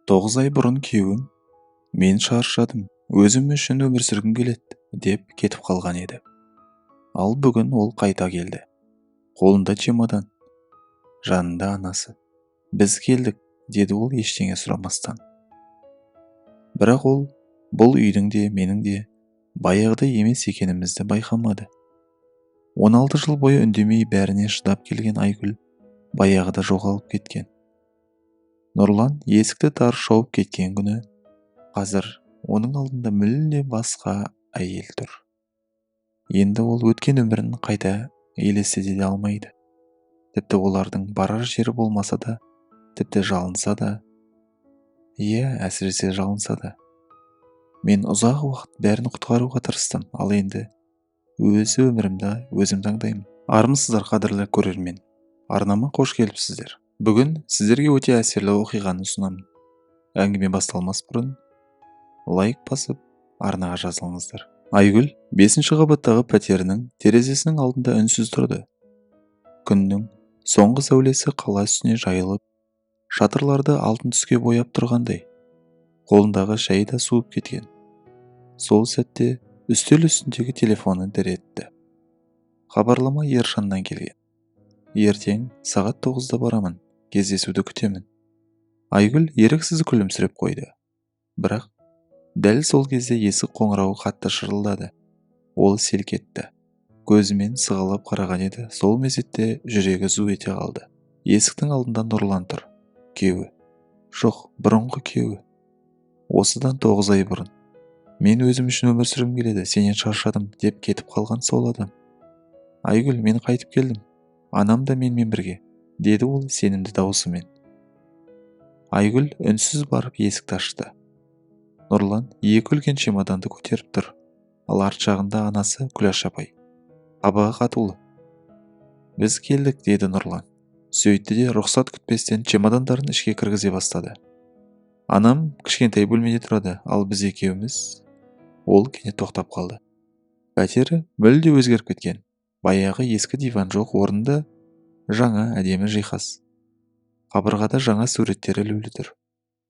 9 ай бұрын күйеуім «Мен шаршадым, өзім үшін өмір сүргім келеді» деп кетіп қалған еді. Ал бүгін ол қайта келді. Қолында чемодан, жанында анасы. «Біз келдік», деді ол ештеңе сұрамастан. Бірақ ол бұл үйдің де, менің де баяғыдай емес екенімізді байқамады. 16 жыл бойы үндемей бәріне шыдап келген Айгүл баяғыда жоғалып кеткен. Нұрлан есікті тарс жауып кеткен күні қазір оның алдында мүлде басқа әйел тұр. Енді ол өткен өмірін қайта елестете де алмайды. Тіпті олардың барар жері болмаса да, тіпті жалынса да, иә, әсіресе жалынса да. Мен ұзақ уақыт бәрін құтқаруға тырыстым, ал енді өз өмірімді өзім таңдаймын. Армысыздар, қадірлі көрермен. Арнама қош келіпсіздер. Бүгін сіздерге өте әсерлі оқиғаны ұсынамын. Әңгіме басталмас бұрын лайк басып, арнаға жазылыңыздар. Айгүл 5-ші қабаттағы пәтерінің терезесінің алдында үнсіз тұрды. Күннің соңғы сәулесі қала үстіне жайылып, шатырларды алтын түске бояп тұрғандай. Қолындағы шай да суып кеткен. Сол сәтте үстел үстіндегі телефоны дір етті. Хабарлама Ержаннан келген. «Ертең сағат 9-да барамын, кездесуді күтемін». Айгүл еріксіз күлімсіреп қойды. Бірақ дәл сол кезде есік қоңырауы қатты шырылдады. Ол селк етті. Көзімен сығалап қараған еді, сол мезетте жүрегі зу ете қалды. Есіктің алдында Нұрлан тұр. Күйеуі. Жоқ, бұрынғы күйеуі. Осыдан 9 ай бұрын. «Мен өзім үшін өмір сүргім келеді, сенен шаршадым» деп кетіп қалған сол адам. «Айгүл, мен қайтып келдім. Анам да менімен бірге», деді ол сенімді дауысымен. Айгүл үнсіз барып есікті ашты. Нұрлан екі үлкен чемоданды көтеріп тұр, ал арт жағында анасы Күләш апай. Қабағы қатулы. «Біз келдік», деді Нұрлан. Сөйтті де рұқсат күтпестен чемодандарын ішке кіргізе бастады. «Анам кішкентай бөлмеде тұрады, ал біз екеуміз...» Ол кенет тоқтап қалды. Пәтері мүлде өзгеріп кеткен. Баяғы ескі диван жоқ, орнында жаңа әдемі жиһаз. Қабырғада жаңа суреттер ілулі тұр.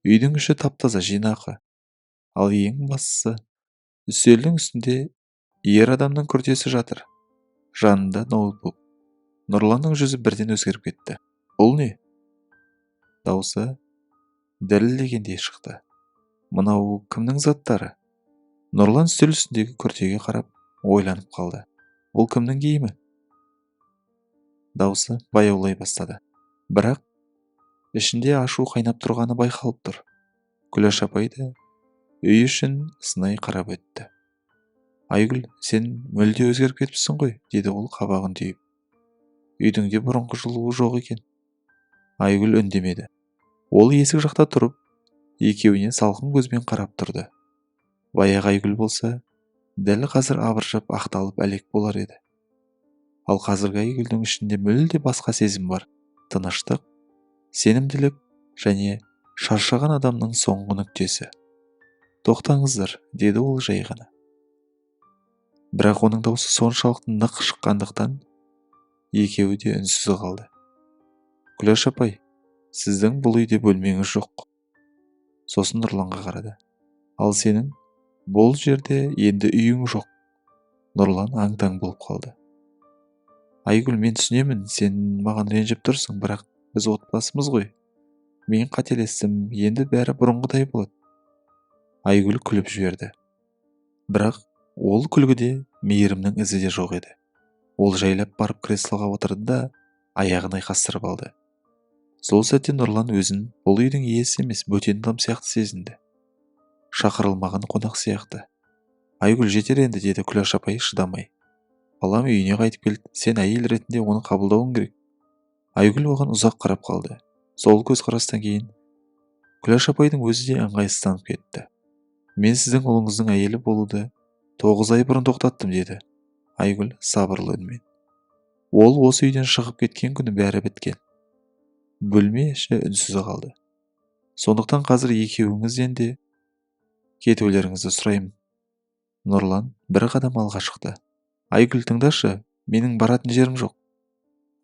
Үйдің іші тап-таза, жинақы. Ал ең бастысы, үстелдің үстінде ер адамның күртесі жатыр. Жанында ноутбук. Нұрланның жүзі бірден өзгеріп кетті. «Бұл не?» Даусы дірілдегендей шықты. «Мынау кімнің заттары?» Нұрлан үстел үстіндегі күртеге қарап ойланып қалды. «Бұл кімнің киімі?» Даусы баяулай бастады. Бірақ ішінде ашу қайнап тұрғаны байқалып тұр. Күләш апай да үй ішін сынай қарап өтті. «Айгүл, сен мүлде өзгеріп кетіпсің ғой», деді ол қабағын түйіп. «Үйдің де бұрынғы жылуы жоқ екен». Айгүл үндемеді. Ол есік жақта тұрып, екеуіне салқын көзбен қарап тұрды. Баяғы Айгүл болса, дәл қазір абыржып, ақталып әлек болар еді. Ал қазіргі Айгүлдің ішінде мүлде басқа сезім бар. Тыныштық, сенімділік және шаршаған адамның соңғы нүктесі. «Тоқтаңыздар», деді ол жай ғана. Бірақ оның даусы соншалықты нық шыққандықтан екеуі де үнсіз қалды. «Күләш апай, сіздің бұл үйде бөлмеңіз жоқ». Сосын Нұрланға қарады. «Ал сенің бұл жерде енді үйің жоқ». Нұрлан аң-таң болып қалды. «Айгүл, мен түсінемін, сен маған ренжіп тұрсың, бірақ біз отбасымыз ғой. Мен қателестім, енді бәрі бұрынғыдай болады». Айгүл күліп жіберді. Бірақ ол күлгіде мейірімнің ізі де жоқ еді. Ол жайлап барып креслоға отырды да, аяғын айқастырып алды. Сол сәтте Нұрлан өзін бұл үйдің иесі емес, бөтен адам сияқты сезінді. Шақырылмаған қонақ сияқты. «Айгүл, жетер енді», деді Күләш апай шыдамай. «Балам үйіне қайтып келді, сен әйел ретінде оны қабылдауың керек». Айгүл оған ұзақ қарап қалды. Сол көзқарастан кейін Күләш апайдың өзі де ыңғайсызданып кетті. «Мен сіздің ұлыңыздың әйелі болуды 9 ай бұрын тоқтаттым», деді Айгүл сабырлы үнмен. «Ол осы үйден шығып кеткен күні бәрі біткен». Бөлме іші үнсіз қалды. «Сондықтан қазір екеуіңізден де кетулеріңізді сұраймын». Нұрлан бір қадам алға шықты. «Айгүл, тыңдашы, менің баратын жерім жоқ».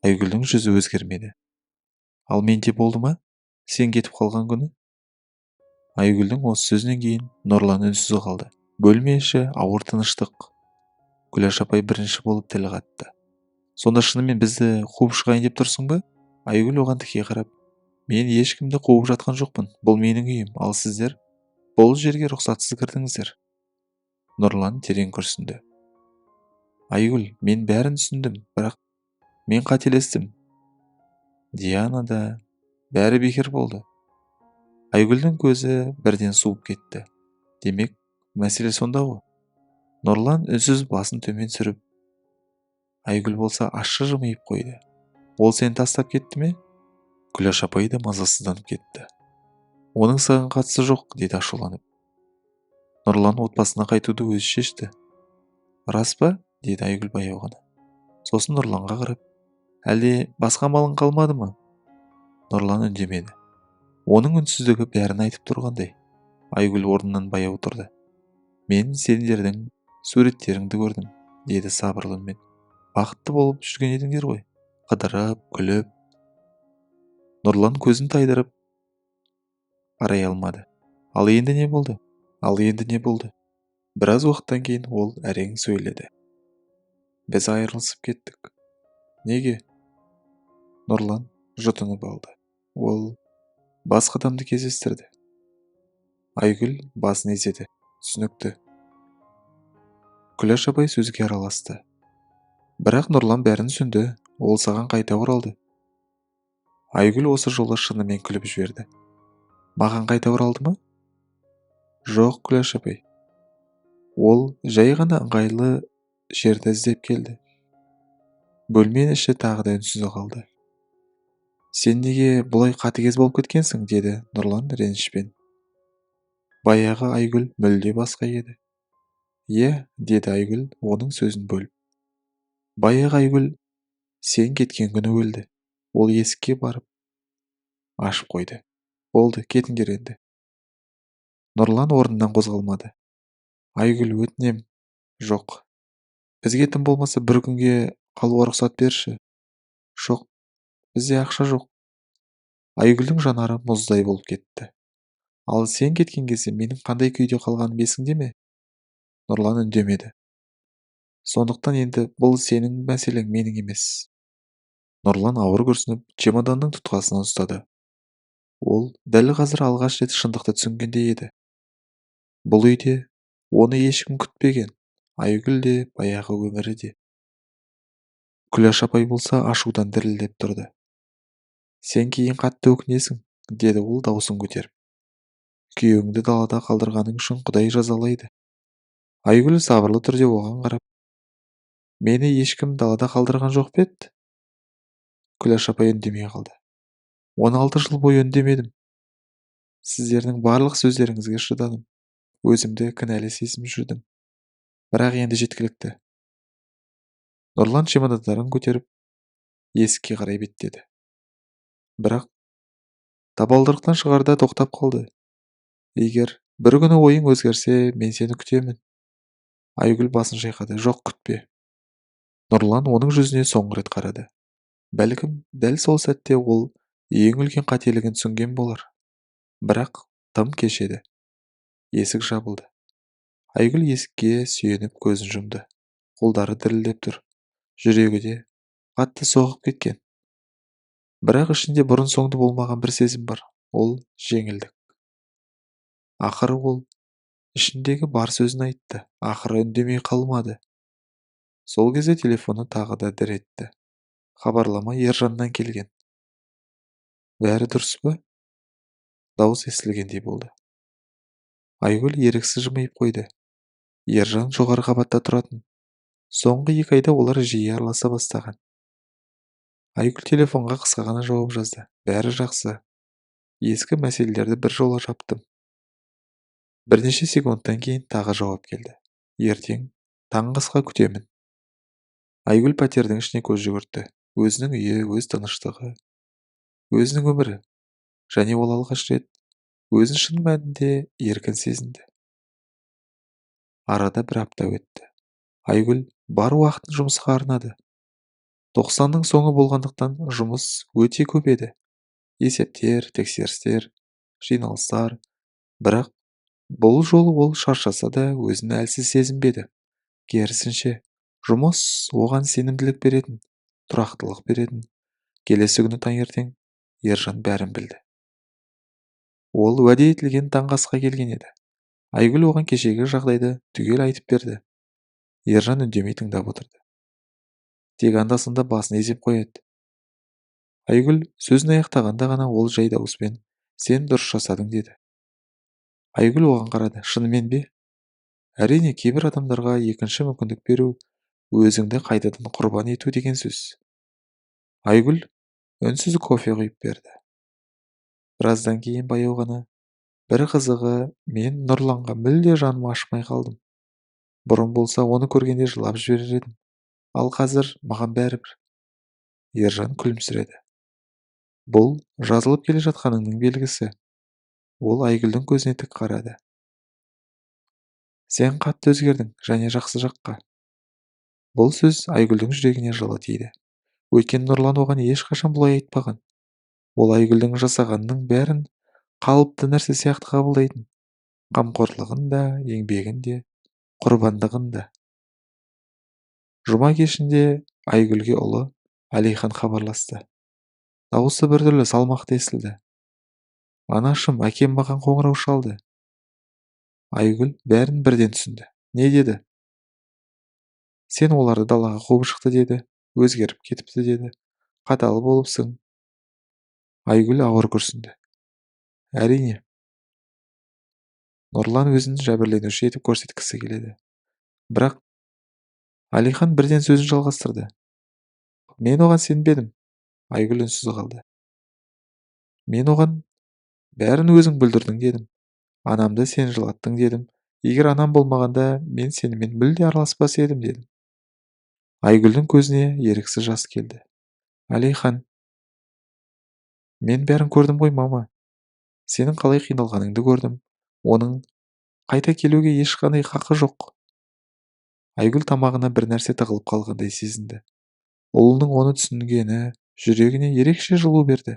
Айгүлдің жүзі өзгермеді. «Ал менде болды ма? Сен кетіп қалған күні?» Айгүлдің осы сөзінен кейін Нұрлан үнсіз қалды. Бөлме іші ауыр тыныштық. Күләш апай бірінші болып тіл қатты. Сонда шынымен бізді қуып шығайын деп тұрсың ба? Айгүл оған тіке қарап, мен ешкімді қуып жатқан жоқпын, бұл менің үйім, ал сіздер бұл жерге рұқсатсыз кірдіңіздер. Нұрлан терең күрсінді. Айгүл, мен бәрін түсіндім, бірақ мен қателестім. Диана да, бәрі бекер болды. Айгүлдің көзі бірден суып кетті. Демек, мәселе сонда ғой. Нұрлан үнсіз басын төмен түсіріп, Айгүл болса ащы жымиып қойды. Ол сені тастап кетті ме? Күләш апай да мазасызданып кетті. Оның саған қатысы жоқ, деді ашуланып. Нұрлан отбасына қайтуды өзі шешті. Рас па? Деді Айгүл баяу ғана. Сосын Нұрланға қарап, әлде басқа амалың қалмады ма? Нұрлан үндемеді. Оның үнсіздігі бәрін айтып тұрғандай. Айгүл орнынан баяу тұрды. Мен сендердің суреттеріңді көрдім, деді сабырлы үнмен. Бақытты болып жүрген едіңдер ғой. Қыдырып, күліп. Нұрлан көзін тайдырып қарай алмады. Ал енді не болды? Ал енді не болды? Біраз уақыттан кейін ол әрең сөйледі. Біз айырылысып кеттік. Неге? Нұрлан жұтынып алды. Ол басқа адамды кездестірді. Айгүл басын изеді. Түсінікті. Күләш апай сөзге араласты. Бірақ Нұрлан бәрін түсінді. Ол саған қайта оралды. Айгүл осы жолы шынымен күліп жіберді. Маған қайта оралды ма? Жоқ, Күләш апай. Ол жай ғана ыңғайлы жерді іздеп келді. Бөлменің іші тағы да үнсіз қалды. Сен неге бұлай қатыгез болып кеткенсің, деді Нұрлан ренішпен. Баяғы Айгүл мүлде басқа еді. Иә, деді Айгүл оның сөзін бөліп. Баяғы Айгүл сен кеткен күні өлді. Ол есікке барып ашып қойды. Болды, кетіңдер енді. Нұрлан орнынан қозғалмады. Айгүл, өтінем. Жоқ. Бізге тым болмаса бір күнге қалуға рұқсат берші. Жоқ, бізде ақша жоқ. Айгүлдің жанары мұздай болып кетті. Ал сен кеткен кезде менің қандай күйде қалғаным есіңде ме? Нұрлан үндемеді. Сондықтан енді бұл сенің мәселең, менің емес. Нұрлан ауыр күрсініп, чемоданның тұтқасынан ұстады. Ол дәл қазір алғаш рет шындықты түсінгендей еді. Бұл үйде оны ешкім күтпеген, Айгүл де, баяғы өмірі де. Күләш апай болса ашудан дірілдеп тұрды. Сен кейін қатты өкінесің, деді ол даусын көтеріп. Күйеуіңді далада қалдырғаның үшін Құдай жазалайды. Айгүл сабырлы түрде оған қарап, мені ешкім далада қалдырған жоқ па еді? Күләш апай үндемей қалды. 16 жыл бойы үндемедім. Сіздердің барлық сөздеріңізге шыдадым. Өзімді кінәлі сезініп жүрдім. Бірақ енді жеткілікті. Нұрлан чемодандарын көтеріп, есікке қарай беттеді. Бірақ табалдырықтан шығарда тоқтап қалды. Егер бір күні ойың өзгерсе, мен сені күтемін. Айгүл басын шайқады. Жоқ, күтпе. Нұрлан оның жүзіне соңғы рет қарады. Бәлкім, дәл сол сәтте ол ең үлкен қателігін түсінген болар. Бірақ тым кеш еді. Есік жабылды. Айгүл есікке сүйеніп көзін жұмды. Қолдары дірілдеп тұр. Жүрегі де қатты соғып кеткен. Бірақ ішінде бұрын-соңды болмаған бір сезім бар. Ол жеңілдік. Ақыры ол ішіндегі бар сөзін айтты. Ақыры үндемей қалмады. Сол кезде телефоны тағы да дір етті. Хабарлама Ержаннан келген. Бәрі дұрыс па? Дауыс естілгендей болды. Айгүл еріксіз жымиып қойды. Ержан жоғары қабатта тұратын. Соңғы 2 айда олар жиі араласа бастаған. Айгүл телефонға қысқа ғана жауап жазды. Бәрі жақсы. Ескі мәселелерді бір жола жаптым. Бірнеше секундтан кейін тағы жауап келді. Ертең таңғы асқа күтемін. Айгүл пәтердің ішіне көз жүгіртті. Өзінің үйі, өз тыныштығы, өзінің өмірі. Және ол алғаш рет өзін шын мәнінде еркін сезінді. Арада бір апта өтті. Айгүл бар уақытын жұмысқа арнады. 90-ның соңы болғандықтан жұмыс өте көп еді. Есептер, тексерістер, жиналыстар. Бірақ бұл жолы ол шаршаса да өзін әлсіз сезінбеді. Керісінше, жұмыс оған сенімділік беретін, тұрақтылық беретін. Келесі күні таңертең Ержан бәрін білді. Ол уәде етілген таңғы асқа келген еді. Айгүл оған кешегі жағдайды түгел айтып берді. Ержан үндемей тыңдап отырды. Тек анда-санда басын изеп қояды. Айгүл сөзін аяқтағанда ғана ол жай дауыспен: «Сен дұрыс жасадың», – деді. Айгүл оған қарады. «Шынымен бе?» «Әрине, кейбір адамдарға екінші мүмкіндік беру өзіңді қайтадан құрбан ету деген сөз». Айгүл үнсіз кофе құйып берді. Біраздан кейін баяу ғана: «Бір қызығы, мен Нұрланға мүлде жаным ашымай қалдым. Бұрын болса, оны көргенде жылап жіберер едім. Ал қазір маған бәрібір». Ержан күлімсіреді. «Бұл жазылып келе жатқаныңның белгісі». Ол Айгүлдің көзіне тік қарады. «Сен қатты өзгердің және жақсы жаққа». Бұл сөз Айгүлдің жүрегіне жылы тиді. Өйткені Нұрлан оған ешқашан бұлай айтпаған. Ол Айгүлдің жасағанының бәрін қалыпты нәрсе сияқты қабылдайтын. Қамқорлығын да, еңбегін де, құрбандығын да. Жұма кешінде Айгүлге ұлы Әлихан хабарласты. Дауысы біртүрлі салмақты естілді. «Анашым, әкем маған қоңырау шалды». Айгүл бәрін бірден түсінді. «Не деді?» «Сен оларды далаға қуып шықты деді, өзгеріп кетіпті деді, қатал болыпсың». Айгүл ауыр күрсінді. «Әрине». Нұрлан өзін жәбірленуші етіп көрсеткісі келеді. Бірақ Әлихан бірден сөзін жалғастырды. «Мен оған сенбедім». Айгүл үнсіз қалды. «Мен оған бәрін өзің бүлдірдің дедім. Анамды сен жылаттың дедім. Егер анам болмағанда, мен сенімен мүлде араласпас едім дедім». Айгүлдің көзіне еріксіз жас келді. «Әлихан, мен бәрін көрдім ғой, мама. Сенің қалай қиналғаныңды көрдім. Оның қайта келуге ешқандай хақы жоқ». Айгүл тамағына бір нәрсе тығылып қалғандай сезінді. Ұлының оны түсінгені жүрегіне ерекше жылу берді.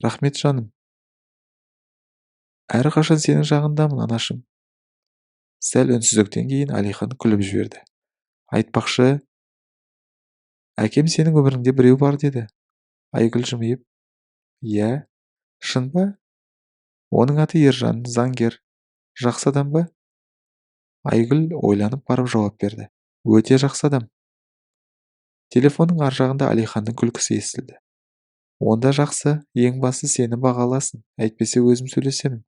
«Рахмет, жаным. Әрқашан сенің жағындамын, анашым». Сәл үнсіздіктен кейін Әлихан күліп жіберді. «Айтпақшы, әкем сенің өміріңде біреу бар деді». Айгүл жымиып: «Иә, шын ба? Оның аты Ержан, заңгер. Жақсы адам ба?» Айгүл ойланып барып жауап берді. «Өте жақсы адам». Телефонның ар жағында Әлиханның күлкісі естілді. «Онда жақсы, ең басы сені бағаласын, әйтпесе өзім сөйлесемін».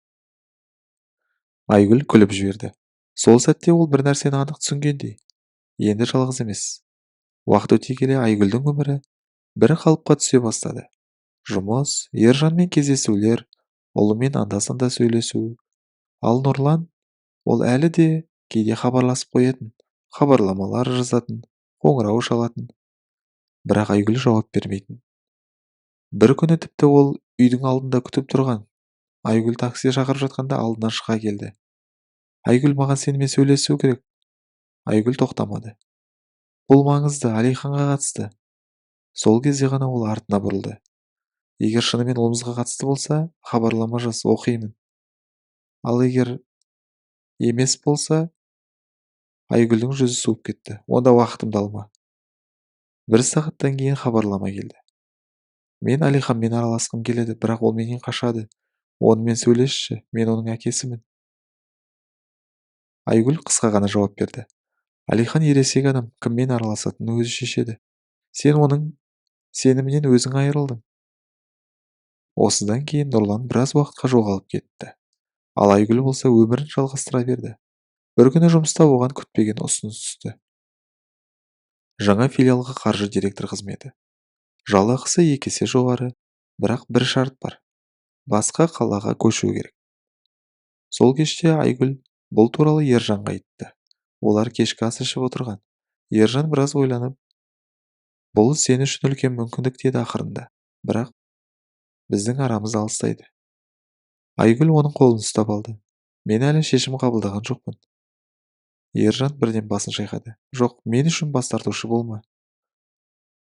Айгүл күліп жіберді. Сол сәтте ол бір нәрсені анық түсінгендей. Енді жалғыз емес. Уақыт өте келе Айгүлдің өмірі бір қалыпқа түсе бастады. Жұмыс, Ержанмен кездесулер, ұлымен анда-санда сөйлесу. Ал Нұрлан, ол әлі де кейде хабарласып қоятын, хабарламалар жазатын, қоңырау шалатын. Бірақ Айгүл жауап бермейтін. Бір күні тіпті ол үйдің алдында күтіп тұрған. Айгүл такси шақырып жатқанда алдынан шыға келді. «Айгүл, маған сенімен сөйлесу керек». Айгүл тоқтамады. «Бұл маңызды, Әлиханға қатысты». Сол кезде ғана ол артына бұрылды. «Егер шынымен ұлымызға қатысты болса, хабарлама жаз, оқимын. Ал егер емес болса...» Айгүлдің жүзі суып кетті. «Онда уақытымды алма». Бір сағаттан кейін хабарлама келді. «Мен Әлиханмен араласқым келеді, бірақ ол менен қашады. Онымен сөйлесші, мен оның әкесімін». Айгүл қысқа ғана жауап берді. «Әлихан ересек адам, кіммен араласатынын өзі шешеді. Сен оның сенімінен өзің айырылдың». Осыдан кейін Нұрлан біраз уақытқа жоғалып кетті. Ал Айгүл болса өмірін жалғастыра берді. Бір күні жұмыста оған күтпеген ұсыныс түсті. Жаңа филиалға қаржы директор қызметі. Жалақысы 2 есе жоғары, бірақ бір шарт бар. Басқа қалаға көшу керек. Сол кеште Айгүл бұл туралы Ержанға айтты. Олар кешкі ас ішіп отырған. Ержан біраз ойланып, «Бұл сен үшін үлкен мүмкіндік», деді ақырында. «Бірақ біздің арамыз алыстайды». Айгүл оның қолын ұстап алды. «Мен әлі шешім қабылдаған жоқпын». Ержан бірден басын шайқады. «Жоқ, мен үшін бас тартушы болма».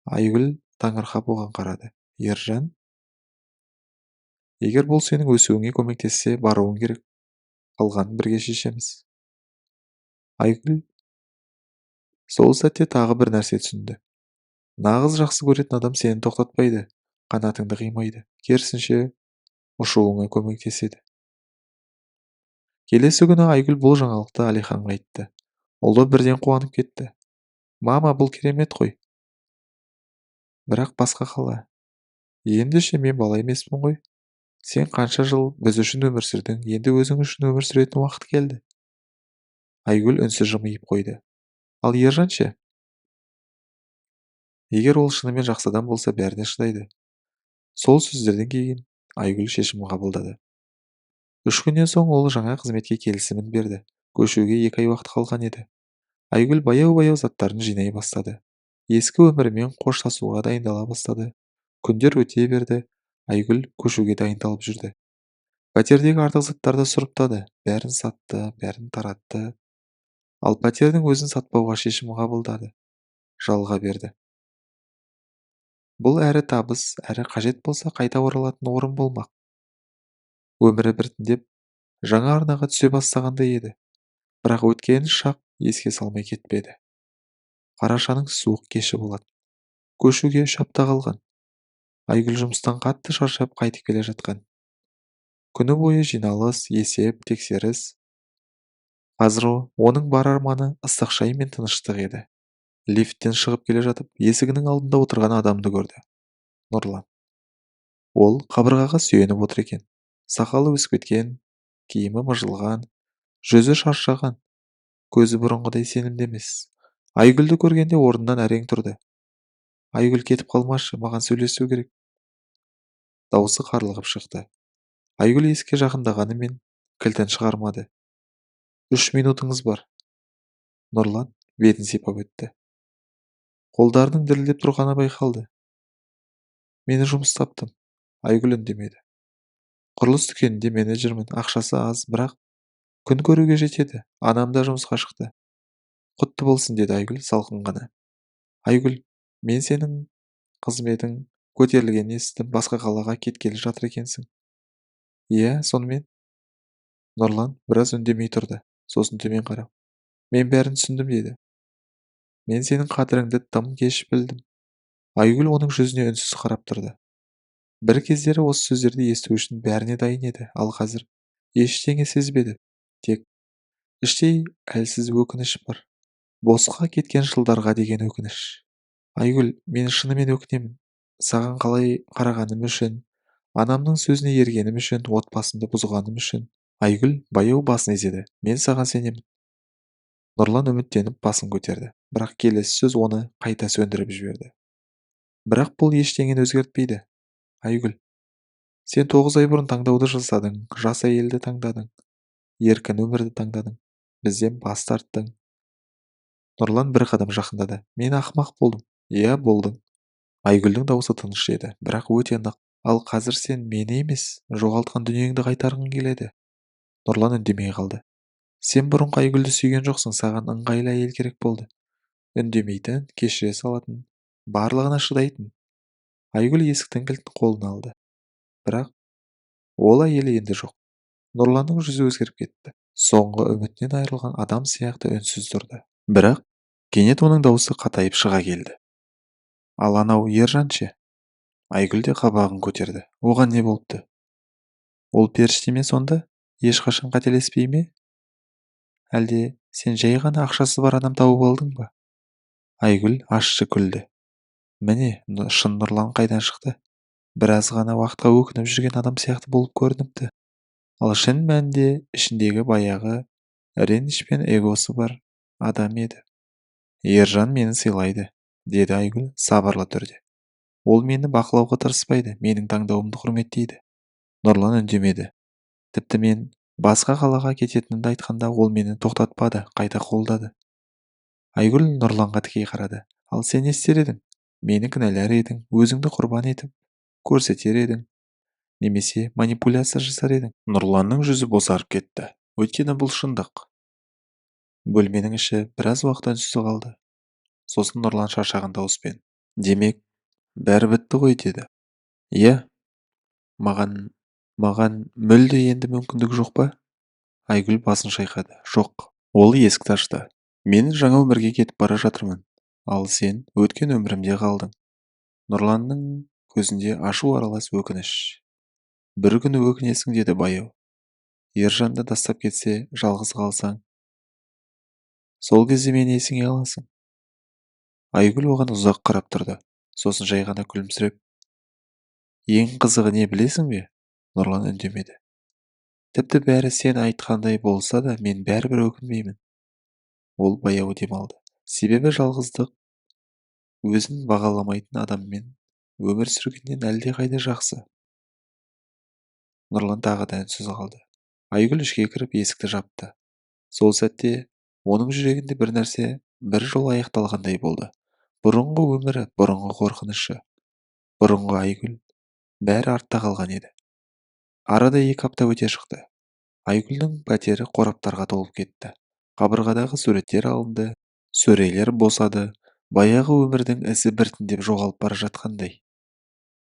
Айгүл таңырқап оған қарады. «Ержан, егер бұл сенің өсуіңе көмектессе, баруың керек». Қалғанын бірге шешеміз. Айгүл сол сәтте тағы бір нәрсе түсінді. Нағыз жақсы көретін адам сені тоқтатпайды, қанатыңды қимайды, керісінше ұшуыңа көмектеседі. Келесі күні Айгүл бұл жаңалықты Әлиханға айтты. Ұлы бірден қуанып кетті. Мама, бұл керемет қой. Бірақ басқа қала. Енді ше, мен бала емеспін ғой. Сен қанша жыл біз үшін өмір сүрдің, енді өзің үшін өмір сүретін уақыт келді. Айгүл үнсіз жымиып қойды. Ал Ержан ше? Егер ол шынымен жақсы адам болса, бәріне шыдайды. Сол сөздерден кейін Айгүл шешім қабылдады. 3 күннен соң ол жаңа қызметке келісімін берді. Көшуге 2 ай уақыт қалған еді. Айгүл баяу-баяу заттарын жинай бастады. Ескі өмірімен қоштасуға дайындала бастады. Күндер өте берді. Айгүл көшуге дайындалып жүрді. Пәтердегі артық заттарды сұрыптады, бәрін сатты, бәрін таратты. Ал пәтердің өзін сатпауға шешім қабылдады. Жалға берді. Бұл әрі табыс, әрі қажет болса қайта оралатын орын болмақ. Өмірі біртіндеп жаңа арнаға түсе бастағандай еді. Бірақ өткен шақ еске салмай кетпеді. Қарашаның суық кеші болатын. Көшуге 3 апта қалған. Айгүл жұмыстан қатты шаршап қайтып келе жатқан. Күні бойы жиналыс, есеп, тексеріс. Қазір оның бар арманы ыстық шай мен тыныштық еді. Лифттен шығып келе жатып, есігінің алдында отырған адамды көрді. Нұрлан. Ол қабырғаға сүйеніп отыр екен. Сақалы өсіп кеткен, киімі мыжылған, жүзі шаршаған, көзі бұрынғыдай сенімді емес. Айгүлді көргенде орнынан әрең тұрды. Айгүл, кетіп қалмашы, маған сөйлесу керек. Даусы қарлығып шықты. Айгүл есікке жақындағанымен кілтін шығармады. 3 минутыңыз бар. Нұрлан бетін сипап өтті. Қолдарының дірілдеп тұрғаны байқалды. Мені жұмыс таптым. Айгүл үндемеді. Құрылыс дүкенінде менеджермін, ақшасы аз, бірақ күн көруге жетеді. Анам да жұмысқа шықты. Құтты болсын, деді Айгүл салқын ғана. Айгүл, мен сенің қызметің көтерілгенін естідім, басқа қалаға кеткелі жатыр екенсің. Иә, сонымен? Нұрлан біраз үндемей тұрды, сосын төмен қарап. Мен бәрін түсіндім, деді. Мен сенің қадіріңді тым кеш білдім. Айгүл оның жүзіне үнсіз қарап тұрды. Бір кездері осы сөздерді есту үшін бәріне дайын еді, ал қазір ештеңе сезбеді. Тек іштей әлсіз өкініш бар. Босқа кеткен жылдарға деген өкініш. Айгүл, мен шынымен өкінемін. Саған қалай қарағаным үшін, анамның сөзіне ергенім үшін, отбасымды бұзғаным үшін. Айгүл баяу басын изеді. Мен саған сенемін. Нұрлан үміттеніп басын көтерді, бірақ келесі сөз оны қайта сөндіріп жіберді. Бірақ бұл ештеңені өзгертпейді. Айгүл, сен 9 ай бұрын таңдауды жасадың, жас әйелді таңдадың, еркін өмірді таңдадың, бізден бас тарттың. Нұрлан бір қадам жақындады. Мен ақымақ болдым. Иә, болдың. Айгүлдің даусы тыныш еді, бірақ өте нық. Ал қазір сен мені емес, жоғалтқан дүниеңді қайтарғың келеді. Нұрлан үндемей қалды. Сен бұрынғы Айгүлді сүйген жоқсың, саған ыңғайлы әйел керек болды. Үндемейтін, кешіре салатын, барлығына шыдайтын. Айгүл есіктің кілтін қолына алды. Бірақ ол әйелі енді жоқ. Нұрланның жүзі өзгеріп кетті. Соңғы үмітінен айырылған адам сияқты үнсіз тұрды. Бірақ кенет оның даусы қатайып шыға келді. Ал анау Ержан ше? Айгүл де қабағын көтерді. Оған не болыпты? Ол періште ме сонда? Ешқашан қателеспей ме? Әлде сен жай ғана ақшасы бар адам тауып алдың ба? Айгүл ащы күлді. Міне, шын Нұрлан қайдан шықты? Біраз ғана уақытқа өкініп жүрген адам сияқты болып көрініпті. Ал шын мәнінде ішіндегі баяғы реніш пен эгосы бар адам еді. Ержан мені сыйлайды, деді Айгүл сабырлы түрде. Ол мені бақылауға тырыспайды, менің таңдауымды құрметтейді. Нұрлан үндемеді. Тіпті мен басқа қалаға кететінімді айтқанда ол мені тоқтатпады, қайта қолдады. Айгүл Нұрланға тіке қарады. Ал сен не істер едің? Мені кінәлар едің, өзіңді құрбан етіп, көрсетер едің, немесе манипуляция жасар едің. Нұрланның жүзі бозарып кетті. Өйткені бұл шындық. Бөлменің іші біраз уақыт үнсіз қалды. Сосын Нұрлан шаршаған дауыспен: "Демек, бәрі бітті ғой", деді. "Иә. Маған мүлде енді мүмкіндік жоқ па?" Айгүл басын шайқады. Жоқ. Ол есікті ашты. Мен жаңа өмірге кетіп бара жатырмын, ал сен өткен өмірімде қалдың. Нұрланның көзінде ашу аралас өкініш. Бір күні өкінесің, деді баяу. Ержан да тастап кетсе, жалғыз қалсаң. Сол кезде мені есіңе аласың. Айгүл оған ұзақ қарап тұрды. Сосын жай ғана күлімсіреп: «Ең қызығы не білесің бе?» Нұрлан үндемеді. Тіпті бәрі сен айтқандай болса да, мен бәрібір өкінбеймін. Ол баяу демалды. Себебі жалғыздық өзін бағаламайтын адаммен өмір сүргеннен әлдеқайда жақсы. Нұрлан тағы да үнсіз қалды. Айгүл ішке кіріп, есікті жапты. Сол сәтте оның жүрегінде бір нәрсе бір жол аяқталғандай болды. Бұрынғы өмірі, бұрынғы қорқынышы, бұрынғы Айгүл, бәрі артта қалған еді. Арада 2 апта өте шықты. Айгүлдің пәтері қораптарға толып кетті. Қабырғадағы суреттер алынды, сөрелер босады, баяғы өмірдің ізі біртіндеп жоғалып бара жатқандай.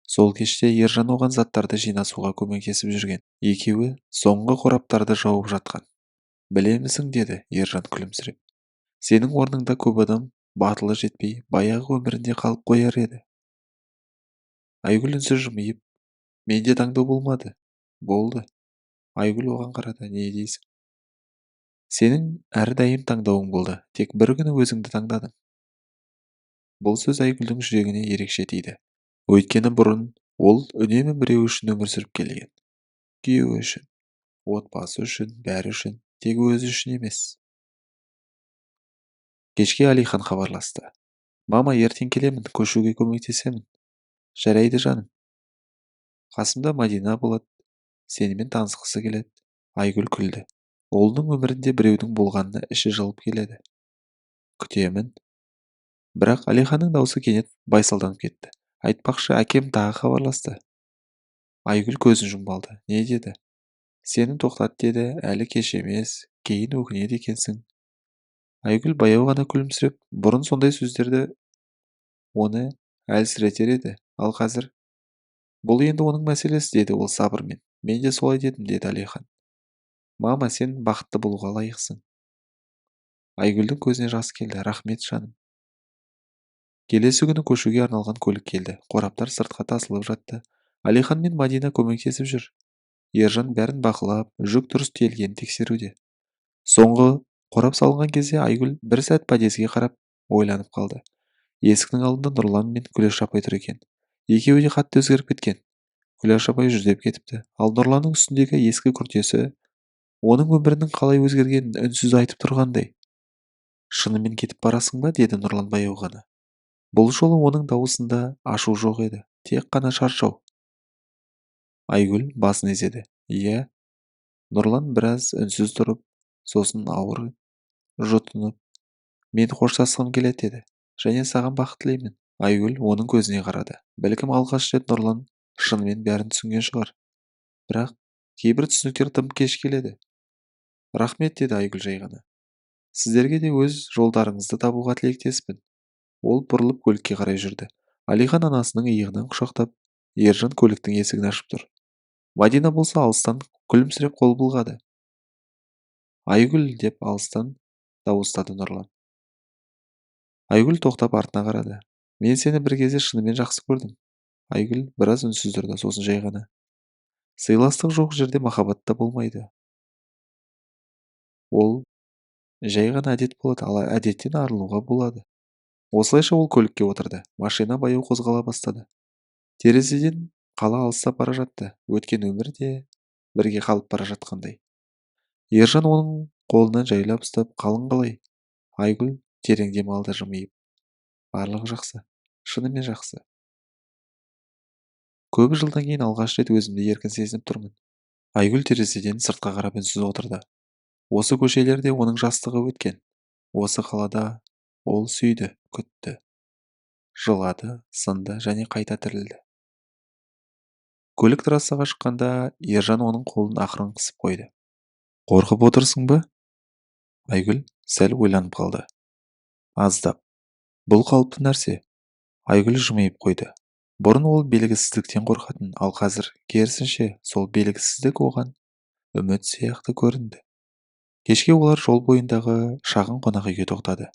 Сол кеште Ержан оған заттарды жинасуға көмектесіп жүрген. Екеуі соңғы қораптарды жауып жатқан. «Білемісің, – деді Ержан күлімсіреп. – Сенің орныңда көп адам батылы жетпей, баяғы өмірінде қалып қояр еді». Айгүл үнсіз жымиып: «Менде таңдау болмады». «Болды». Айгүл оған қарады. «Не дейсің?» «Сенің әрдайым таңдауың болды, тек бір күні өзіңді таңдадың». Бұл сөз Айгүлдің жүрегіне ерекше тиді. Өйткені бұрын ол үнемі біреу үшін өмір сүріп келген. Күйеуі үшін, отбасы үшін, бәрі үшін, тек өзі үшін емес. Кешке Алихан хабарласты. «Мама, ертең келемін, көшуге көмектесемін». «Жарайды, жаным. Қасымда Мадина болады, сенімен танысқысы келеді». Айгүл күлді. Ұлының өмірінде біреудің болғанына іші жылып келеді. «Күтемін». Бірақ Алиханның даусы кенет байсалданып кетті. «Айтпақшы, әкем тағы хабарласты». Айгүл көзін жұмып алды. «Не деді?» «Сені тоқтат деді, әлі кеш емес, кейін өкінеді екенсің». Айгүл баяу ғана күлімсіреп, бұрын сондай сөздерді оны әлсіретер еді, ал қазір: «Бұл енді оның мәселесі», – деді ол сабырмен. «Мен де солай дедім», – деді Алихан. «Мама, сен бақытты болуға лайықсың». Айгүлдің көзіне жас келді. «Рахмет, жаным». Келесі күні көшуге арналған көлік келді. Қораптар сыртқа тасылып жатты. Алихан мен Мадина көмектесіп жүр. Ержан бәрін бақылап, жүк дұрыс тиелгенін тексеруде. Соңғы қорап салынған кезде Айгүл бір сәт подъезге қарап ойланып қалды. Есіктің алдында Нұрлан мен Күләш апай тұр екен. Екеуі де қатты өзгеріп кеткен. Күләш апай жүдеп кетіпті, ал Нұрланның үстіндегі ескі күртесі оның өмірінің қалай өзгергенін үнсіз айтып тұрғандай. «Шынымен кетіп барасың ба?» – деді Нұрлан баяу ғана. Бұл жолы оның дауысында ашу жоқ еді, тек қана шаршау. Айгүл басын изеді. «Иә». Нұрлан біраз үнсіз тұрып, сосын ауыр жұтынып: «Мен қоштасқым келеді, – деді. – Және саған бақыт тілеймін». Айгүл оның көзіне қарады. Бәлкім, алғаш рет Нұрлан шынымен бәрін түсінген шығар. Бірақ кейбір түсініктер тым кеш келеді. «Рахмет, – деді Айгүл жай ғана. – Сіздерге де өз жолдарыңызды табуға тілектеспін». Ол бұрылып көлікке қарай жүрді. Алихан анасының иығынан құшақтап, Ержан көліктің есігін ашып тұр. Мадина болса алыстан күлімсіреп қол бұлғады. «Айгүл!» – деп алыстан дауыстады Нұрлан. Айгүл тоқтап артына қарады. «Мен сені бір кезде шынымен жақсы көрдім». Айгүл біраз үнсіз тұрды, сосын жай ғана: «Сыйластық жоқ жерде махаббат та болмайды. Ол жай ғана әдет болады, ал әдеттен арылуға болады». Осылайша ол көлікке отырды. Машина баяу қозғала бастады. Терезеден қала алыстап бара жатты. Өткен өмір де бірге қалып бара жатқандай. Ержан оның қолынан жайлап ұстап: «Қалың қалай?» Айгүл терең дем алды, жымиып. «Барлығы жақсы. Шынымен жақсы. Көп жылдан кейін алғаш рет өзімді еркін сезініп тұрмын». Айгүл терезеден сыртқа қарап үнсіз отырды. Осы көшелерде оның жастығы өткен. Осы қалада ол сүйді, күтті, жылады, сынды және қайта тірілді. Көлік трассаға шыққанда Ержан оның қолын ақырын қысып қойды. «Қорқып отырсың ба?» Айгүл сәл ойланып қалды. «Аздап. Бұл қалыпты нәрсе». Айгүл жымиып қойды. Бұрын ол белгісіздіктен қорқатын, ал қазір керісінше, сол белгісіздік оған үміт сияқты көрінді. Кешке олар жол бойындағы шағын қонақ үйге тоқтады.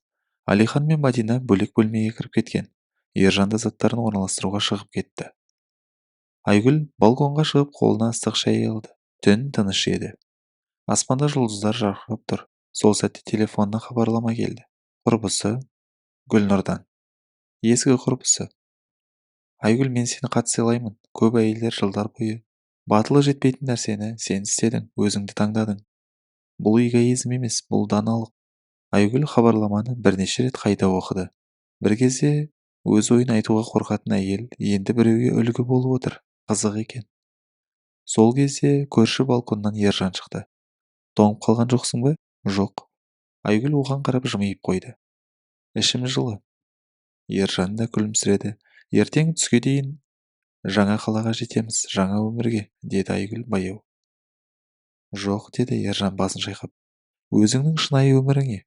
Алихан мен Мадина бөлек бөлмеге кіріп кеткен. Ержан да заттарын орналастыруға шығып кетті. Айгүл балконға шығып, қолына ыстық шай алды. Түн тыныш еді. Аспанда жұлдыздар жарқырап тұр. Сол сәтте телефонына хабарлама келді. Құрбысы Гүлнұрдан. Ескі құрбысы. «Айгүл, мен сені қатты сыйлаймын. Көп әйелдер жылдар бойы батылы жетпейтін нәрсені сен істедің, өзіңді таңдадың. Бұл эгоизм емес, бұл даналық». Айгүл хабарламаны бірнеше рет қайта оқыды. Бір кезде өз ойын айтуға қорқатын әйел енді біреуге үлгі болып отыр. Қызық екен. Сол кезде көрші балконнан Ержан шықты. «Тоңып қалған жоқсың ба?» «Жоқ». Айгүл оған қарап жымиып қойды. «Ішім жылы». Ержан да күлімсіреді. «Ертең түске дейін жаңа қалаға жетеміз, жаңа өмірге», — деді Айгүл баяу. «Жоқ», — деді Ержан басын шайқап. «Өзіңнің шынайы өміріңе».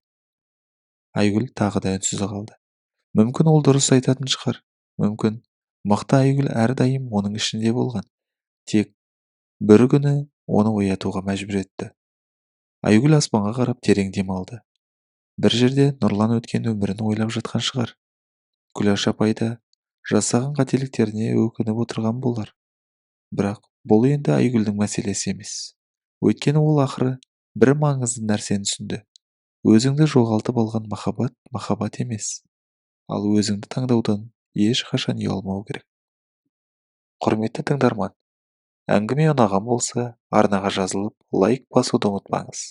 Айгүл тағы да үнсіз қалды. Мүмкін, ол дұрыс айтатын шығар. Мүмкін, мықты Айгүл әрдайым оның ішінде болған. Тек бір күні оны оятуға мәжбүр етті. Айгүл аспанға қарап терең дем алды. Бір жерде Нұрлан өткен өмірін ойлап жатқан шығар. Күләш апай да жасаған қателіктеріне өкініп отырған болар. Бірақ бұл енді Айгүлдің мәселесі емес. Өйткені ол ақыры бір маңызды нәрсені түсінді. Өзіңді жоғалтып алған махаббат махаббат емес. Ал өзіңді таңдаудан ешқашан ұялмау керек. Құрметті тыңдарман, әңгіме ұнаған болса, арнаға жазылып, лайк басуды ұмытпаңыз.